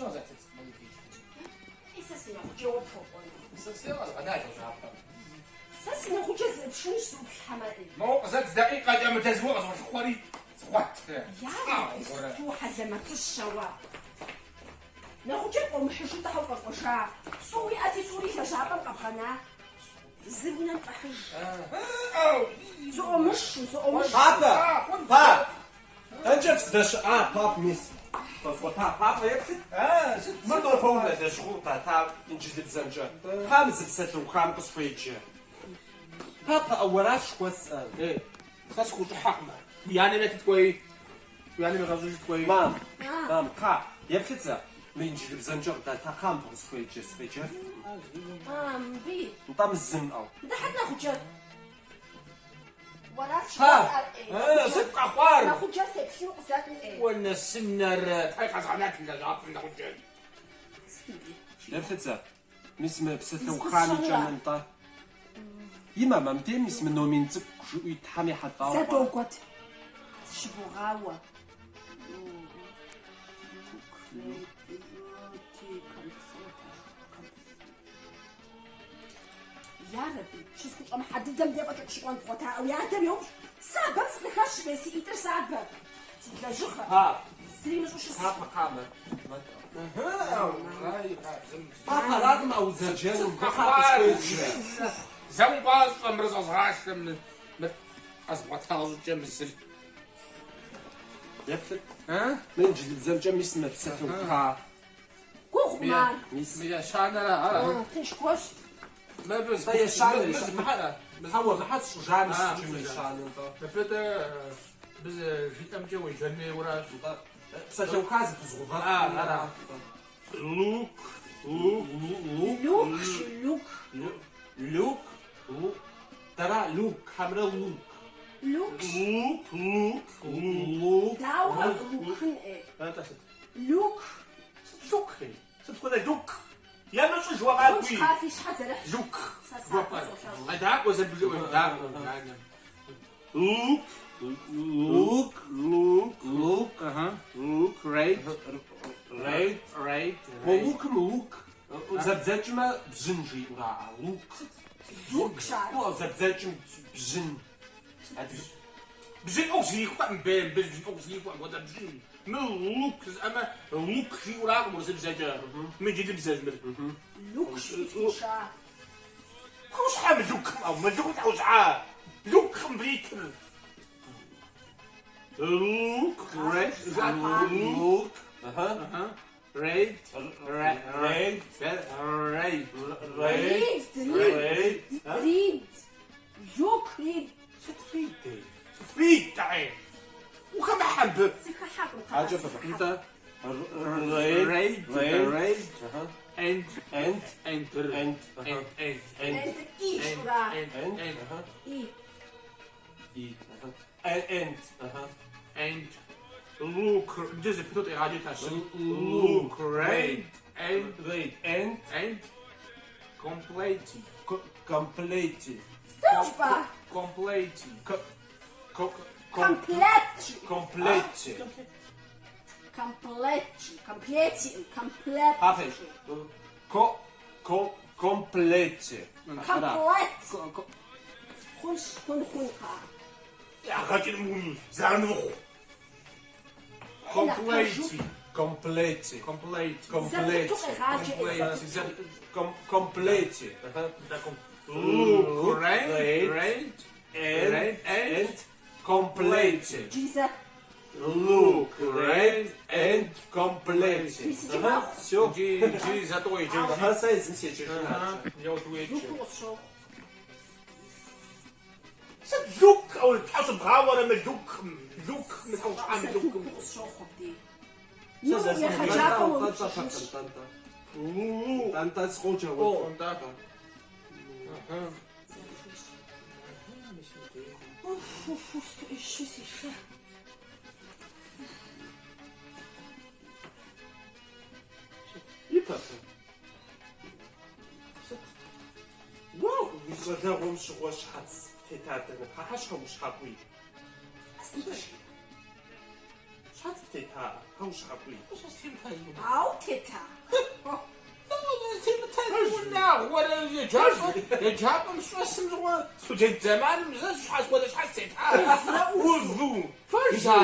Нэгъуджэ къызэтыт, мыдей. Ей, сэ си нэгъуджэ уэ пхуэкӏуэну. Сэ сэ къэзгъэна лэжьапӏэм. Сэ си нэгъуджэ зэӏыпшынущ зыӏуплъхьэмэ, ӏей. Моуэ къызэт зы дакъикъэкӏэ мыдэ зыуэ къызолъыхъуэри, згъуэт. Ярэби, сыту хьэлэмэтыщэ уэ. Нэгъуджэр къомыхьыжу тхьэ укъэкӏуэжа. Тӏу уиӏэти, тӏури лэжьапӏэм къэбгъэна. Зыр унэм къэхьыж. Зыӏуомышу, зыӏуомышу. Папэ! Па! Дэнкӏэ фыздэщыӏа, пап, мис. Къэзгъуэта, папэ, еплъыт. Мыр нобэ унэ лэжьыгъэу къыдата инджылыбзэмкӏэ. Кхъа мы зы псалъэухам къысхуеджэ. Папэ, уэращ жыхуэсӏэр. Ей, сэ схущӏыхьэкъым ар. Уи анэм етыт кӏуэи. Уи анэм егъэщӏыжыт кӏуэи. Мам, мам, кхъа, еплъыт зэ. Мы инджылыбзэмкӏэ къыдата кхъа мыбы къысхуеджэ, сыкъеджэфкъым. А, мыбы. Нтӏэ, мы зым ӏэу. Мыдэ хьэт нэгъуджэр. Уэращ Па, жыхуэсӏэр, ӏей. Сыт къэхъуар? Нэгъуджэр сеплъыну къызэт, ӏей. Уэнэсынэрэ, тхьэ къэзгъэнат лэжьапӏэм нэгъуджэр. Сыт мыбы? Еплъыт зэ. Мис мы псалъэухам и кӏэм нтӏэ. И мамэ, мыбдей мис мы номин цӏыкӏу жыӏэу итхэм ехьэлӏауэ Зэ пӏэрэ? догуэт. Зыщыбогъауэ. Ярэби, щысхущӏэмыхьэ дыдэм де фӏэкӏ укъыщыкӏуэн бгъуэтаӏэ, уи адэм йоупщӏ, сабэм сыкъыхэщ, ме си ӏитӏыр сабэ. Си лэжьыгъэ. Па. Зыри имыщӏу щыс. Папэ, кхъа, мэ. Папэ, аракъым а узэджэнум, кхъа къысхуеджэ. Зэ умыпӏащӏэ, мыр щӏэзгъашэ, мыр къэзгъуэта щӏыкӏэ мы зыр. Еплъыт. Мы инджылыбзэмкӏэ мис мы псалъэуха. Гугъу ар. Мис. Мы ещанэра, ара? Тынш гуэрщ. Мыбы Нтӏэ, ещанэр, мы мыхьэрэ? Хьэуэ, мыхьэр сщӏыжа мис иджы мы ещанэр, нтӏэ. Мыбы дэ мыбы жиӏэмкӏэ уеджэн хуейуэращ. Нтӏэ, псалъэуха зэпызгъэувэф. Ара. Look, look, Look. Look, look. Look, лук. Дэра, look, хьэмэрэ лук. Look. Look, look, look. Дауэ лукын ӏей? Нтӏэ сыт? Look. Сыт look ей? Сыт хуэдэ look? Емыщӏыж уэ къакӏуи. Хъунщ, кхъа фи щхьэ зэрыхьщ. Look. Сэ сабэ солъэщӏ. Къэдаӏуэ зэбжыӏуэ, даӏуэ, анэм. Look. Look. Look. Look. Ага. Look, right. Right. Right. Мо лукым лук зэбдзэкӏмэ бжьын жиӏэураӏэ. Лук. Лук щар. О, зэбдзэкӏым бжьын. Адыгэ. Бжьын ӏуэху зрихуэкъым, бе, мыбы бжьын ӏуэху зрихуэкъым, хуэдэ бжьын. Мы look жысӏэмэ, лук жиӏэуракъым урысыбзэкӏэ. Мы инджылыбзэщ мыр. Look щӏифтыша. Хущхьэ мы лукым, ӏэу, мы лукым тхьэущхьэ. Лукым мыбы итыр. Look, red, Look. Ага. Red, red, red, red. Read. Read, read, read. Look, read. Сыт read? Сыт read, ӏей? Ухэмыхьэ мыбы. Сыхыхьэкъым, Аджэ кхъа, бабэ. Нтӏэ. Red, Read. red, Ага. and, And. enter, And. Ага. and, and, And. And и шура. and, And. and, Ага. И. И. Ага. And. Ага. and, look, мыдэ зэпыту къегъаджэ тащын. Look, Look, red, and, Read. And. and, complete, Complete. Сыту жыпӏа? complete. Комплект. Complete. Комплект. Комплети. Комплект. Папэ. Ко ко complete. Комплект. Хъунщ, хъун, хъун, кхъа. Ягъэкӏыным ум зэрымыхъу. Complete. Complete. Complete. Complete. Зэпыту къегъаджэ, ӏей, Complete. Complete. Ага. Look, red, red, And red, and, and complete. Джизэ. Look, red and complete. Мис иджы Ага, мэхъу. всё. Иджы, иджы зэтӏу иджы. Ага, сэ езым седжэжын Ага, адэкӏэ. еуэ уеджэ. Лукыу къысщохъу. Сыт look? Ау, тхьэ щыбгъауэрэ мы лукым? Look, мы тхьэущхьэ мы Сэ лукым. лукыу къысщохъу абдей. Сэ Ну, зэзым егъэджакӏуэ Нтӏэ, нтӏэ, уеупщӏыжынщ. нтӏэ, нтӏэ. Лу. Нтӏэ, нтӏэ, сыкъоджэ О, уэ. нтӏэ. Ага. Уф, уф, уф, ищу си шэ. И папэ. Сыт? Уэ уи щӏалэгъуэм щыгъуэ щхьэц тета дэнэ пхьэхьэ щхьэ ущхьэкъуи? Сыт? Щхьэц птета, хьэу щхьэкӏуи? Ауэ тета? Унагъуэрэ еджапӏэ, еджапӏэм щӏэсым щыгъуэ студент зэманым зэ щхьэ схуэдэ щхьэц тета. Ӏуву. Мис а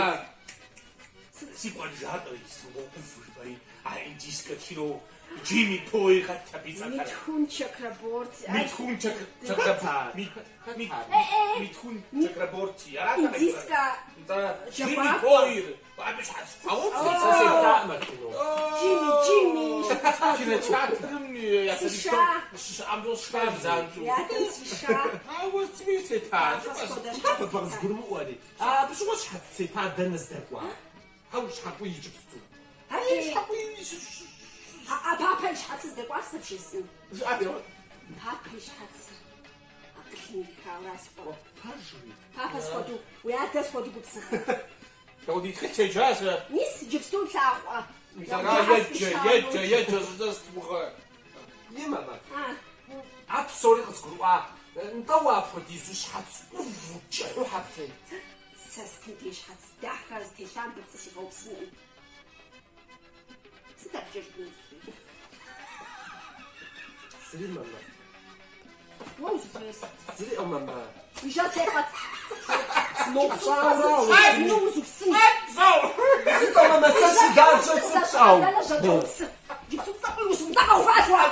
си кӏуэдыжатӏэ ӏув жыпӏэри, а индийскэ кино Джимми Пой хэт абы и цӏэхэр? Митхун Чакраборти. Митхун Чакраборти. Митхун Чакраборти. Арат Индийскэ Джимми Пойр. Абы щхьэц Сэ сеплъаӏым а кино. Джимми, Джимми. Кинотеатрым япэ Сиша. щыщыӏэм щыгъуэ занщӏэу. И адэм сиша. Ауэ сытми сета. Абы къызгурымыӏуэри. Абы щыгъуэ щхьэц тета дэнэ здэкӏуа? Хьэу щхьэкӏуи иджыпсту. А папэ и щхьэцыр здэкӏуар сэ бжесӏэн. Папэ и щхьэцыр акъылым ирихауэ си къуэ. Пэжуи? Папэ схуэдэу, уи адэ схуэдэу губзыгъэ. Дауэ тхылъ седжа сэ? Мис иджыпсту лъагъуэ. Мис ара еджэ, еджэ, еджэ щӏыдэстмыгъэ. И мамэ. А псори къызгурыӏуа. Нтӏэ уэ апхуэдизу щхьэц ӏуву, кӏыхьу хьэ птет? Сэ сытым дей щхьэц дахэ зытелъам пцӏы сигъэупсынкъым. Сыт абыкӏэ жыпӏэну узыхуейр? Зыри, мамэ. Уэ узыхуейр сыт? Зыри, о, мамэ. Уи жьэр зепӏэт. Сыноупщӏауэ. Ну узупсын. Сыт, о, мамэ, сэ си лажьэр сыт, ау? Иджыпсту пцӏы къуи узунтӏэ къэуващ уэ.